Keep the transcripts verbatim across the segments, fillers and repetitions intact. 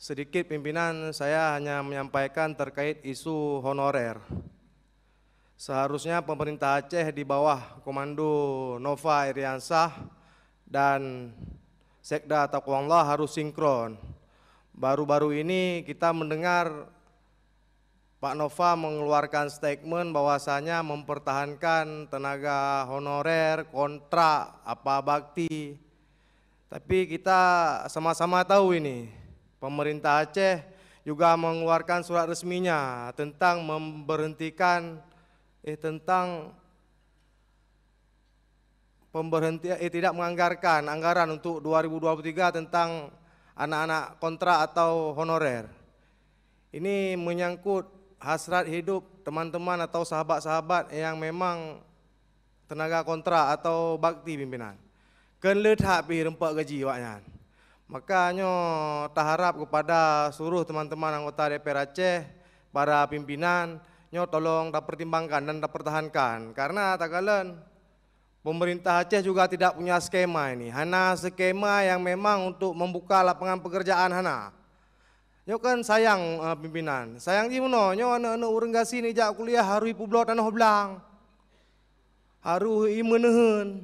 Sedikit pimpinan, saya hanya menyampaikan terkait isu honorer. Seharusnya pemerintah Aceh di bawah komando Nova Iriansah dan Sekda Taqwallah harus sinkron. Baru-baru ini kita mendengar Pak Nova mengeluarkan statement bahwasanya mempertahankan tenaga honorer, kontrak, apa bakti. Tapi kita sama-sama tahu ini, pemerintah Aceh juga mengeluarkan surat resminya tentang memberhentikan, eh, tentang pemberhenti-, eh, tidak menganggarkan anggaran untuk dua ribu dua puluh tiga tentang anak-anak kontrak atau honorer. Ini menyangkut hasrat hidup teman-teman atau sahabat-sahabat yang memang tenaga kontrak atau bakti pimpinan. Kön le that pih rumpok gaji awaknyan. Maka nyoe taharap kepada seluruh teman-teman anggota D P R Aceh, para pimpinan, nyoe tolong tapertimbangkan dan tapertahankan. Karena takalön pemerintah Aceh juga tidak punya skema ini. Hana skema yang memang untuk membuka lapangan pekerjaan, hana. Nyoe kan sayang, eh, pimpinan. Sayang jih meunoe, nyoe aneuk-aneuk ureuëng gasien ijak kuliah harôh ipeubloe tanoh blang. Harôh imeuneuheun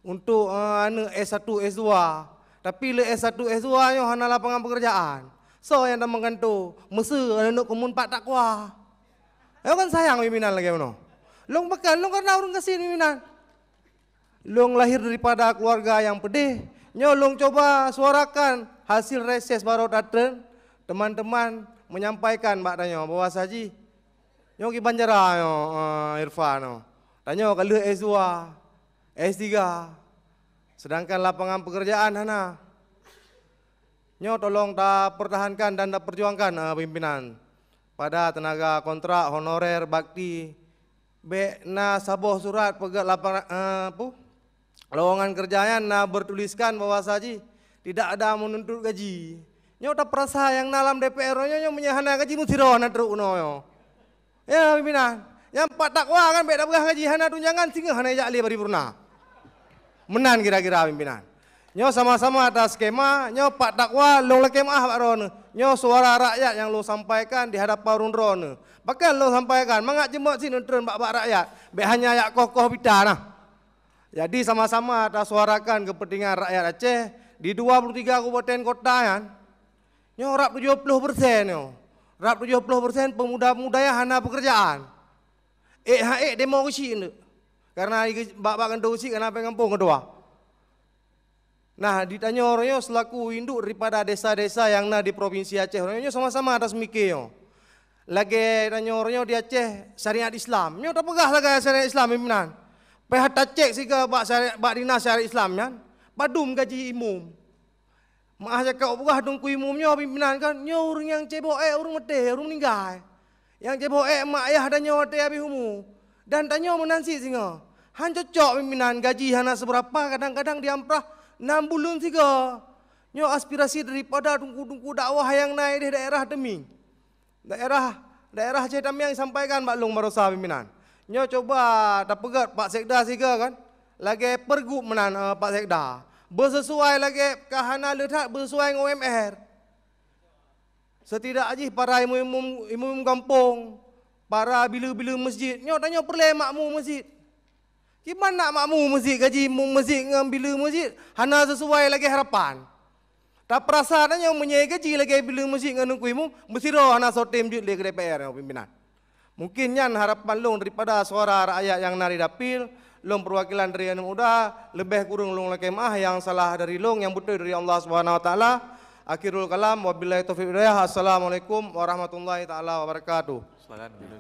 untuk, eh, aneuk S satu, S dua. Tapi le S satu, S dua nyoe hana lapangan pekerjaan. Soe nyang tameugantoe? Meuseu aneuk-aneuk keumun Pak Takwa. Nyoe kan sayang pimpinan lagée meunoe. Lôn pakön, lôn karena ureuëng gasien pimpinan. Lôn lahir daripada keluarga nyang peudeh. Nyoe lôn cuba suarakan hasil reses baroe tatreun. Teman-teman menyampaikan bak tanyoe bahwa saji nyoe kiban jara nyoe, eh, Irfan nyoe. Tanyoe ka lheueh S dua, S tiga. Sedangkan lapangan pekerjaan hana. Nyoe tolong tapertahankan dan taperjuangkan, eh, pimpinan. Pada tenaga kontrak, honorer, bakti, bék na saboh surat peugét lapangan, eh, apa? Lowongan kerja nyan na bertuliskan bahwa saji tidak ada menuntut gaji. Nyoe tapeurasa nyang na lam D P R nyoe, nyoe meunyoe hana gaji meusidroe na trok unoe nyoe. Ya, pimpinan. Nyang Pak Takwa kan bék tapeugah gaji hana tunjangan singoh hana jak lé paripurna. Meunan kira-kira pimpinan. Nyoe sama-sama atas skema, nyoe Pak Takwa lôn lakée meu'ah bak droeneuh. Nyoe suara rakyat nyang lôn sampaikan di hadapan ureuëng droeneuh. Pakön lôn sampaikan, mangat jeuet sit neutron bak-bak rakyat. Bék hanya jak koh-koh bita nah. Jadi sama-sama tasuarakan keupeuntengan rakyat Aceh di dua puluh tiga kabupaten kota nyan. Nyoe rab tujoh ploh persen nyoe. Rab tujoh ploh persen peumuda-peumuda nyang hana peukeurjaan. Ék ha ék demo keuchik nyoe. Karena bak-bak kantô keuchik kana péng gampông keudua. Nah, di tanyoe uroe nyoe seulaku induk daripada desa-desa nyang na di Propinsi Aceh uroe nyoe sama-sama atas mike nyoe. Lagée tanyoe uroe nyoe di Aceh syariat Islam. Nyoe tapeugah lagée syariat Islam pimpinan. Payah tacek siga bak syariat, bak dinas syariat Islam nyan. Padum gaji imum. Meu'ah jakak peugah Teungku Imum nyoe pimpinan kan, nyoe ureuëng nyang cebok ék ureuëng maté, ureuëng meuninggai. Nyang cebok ék mak ayah tanyoe watée habéh umu. Dan tanyoe meunan cit singoh. Han cocok pimpinan gaji hana seubeurapa, kadang-kadang diamprah nam buleuen sigoe. Nyoe aspirasi daripada teungku-teungku dakwah nyang na di daerah Teuming. Daerah, daerah Aceh Tamiang sampaikan bak lôn barosa pimpinan. Nyoe cuba tapeugét Pak Sekda siga kan, lagée pergub meunan, eh, Pak Sekda. Beuseusuai lagée ka hana le that beuseusuai ngon U M R. Setidak jih para imum-imum, imum gampông, para bileue-bileue masjid, nyoe tanyoe peureulée makmu masjid. Kiban nak makmu masjid, gaji mu-, masjid ngon bileue masjid hana seusuai lagée harapan. Tapeurasa tanyoe meunyoe gaji lagée bileue masjid ngon Teungku Imum, meusidroe hana soe tem jeuet lé keu D P R nyoe pimpinan. Mungkin nyan harapan lôn daripada suara rakyat nyang na di dapil, lôn peuwakilan dari aneuk muda, leubeh kureueng lôn lakée meu'ah, nyang salah dari lôn, nyang beutôi dari Allah Subhanahu Wa Taala. Akhirul kalam, wabillahi taufiq wal hidayah. Assalamualaikum warahmatullahi taala wabarakatuh. Silakan.